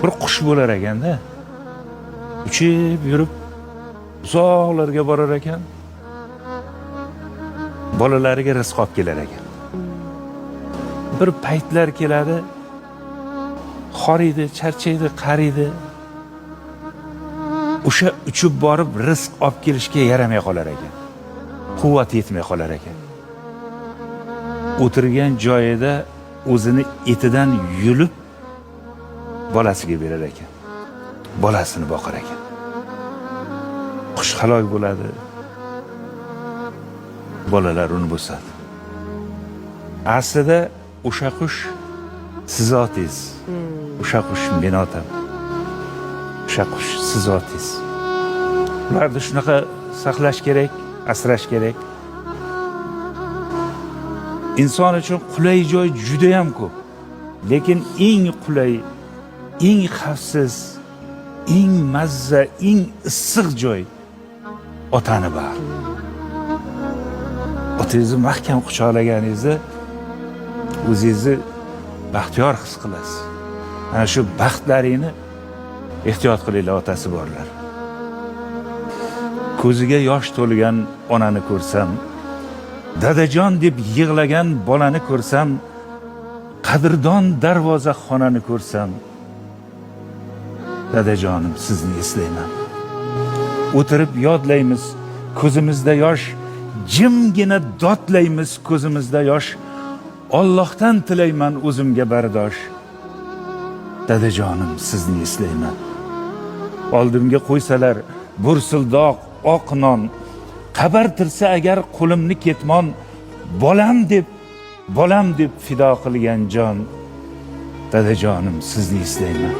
Bir qush bo'lar ekanda, uchib yurib uzoqlarga borar ekan, bolalariga rizq olib kelar ekan. Bir paytlar keladi, horiydi, charchaydi, qariydi. O'sha uchib borib rizq olib kelishga yaramay qolar ekan, quvvati yetmay qolar ekan. O'tirgan joyida o'zini etidan yulib bolasiga berar ekan, bolasini boqar ekan. Qush halok bo'ladi, bolalar uni bo'sadi. Aslida o'sha qush siz otingiz, o'sha qush meni otam, o'sha qush siz otingiz. Ularni shunaqa saqlash kerak, asrash kerak. Inson uchun qulay joy judayam ko'p, lekin eng qulay, eng xavfsiz, eng mazza, eng issiq joy otani bag'ri. Otangizni mahkam quchoqlaganingizda o'zingizni baxtiyor his qilasiz. Ana shu baxtlaringni ehtiyot qilinglar, otasi borlar. Ko'ziga yosh to'lgan onani ko'rsam, dadajon deb yig'lagan bolani ko'rsam, qadrdon darvoza xonani ko'rsam, dadajonim, sizni eslayman. O'tirib yodlaymiz, ko'zimizda yosh, jimgina dodlaymiz, ko'zimizda yosh. Ollohdan tilayman o'zimga bardosh, dadajonim, sizni eslayman. Oldimga qo'ysalar bursildoq oq non, qabartirsa agar qo'limni ketmon, bolam deb, bolam deb fido qilgan jon, dadajonim, sizni eslayman.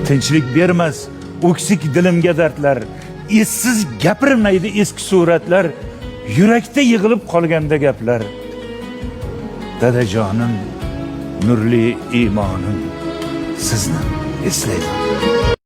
Tinchlik bermas o'ksik dilimga dardlar, essiz gapirmaydi eski suratlar, yurakda yig'ilib qolganda gaplar, dadajonim, nurli iymonim, sizni eslayman.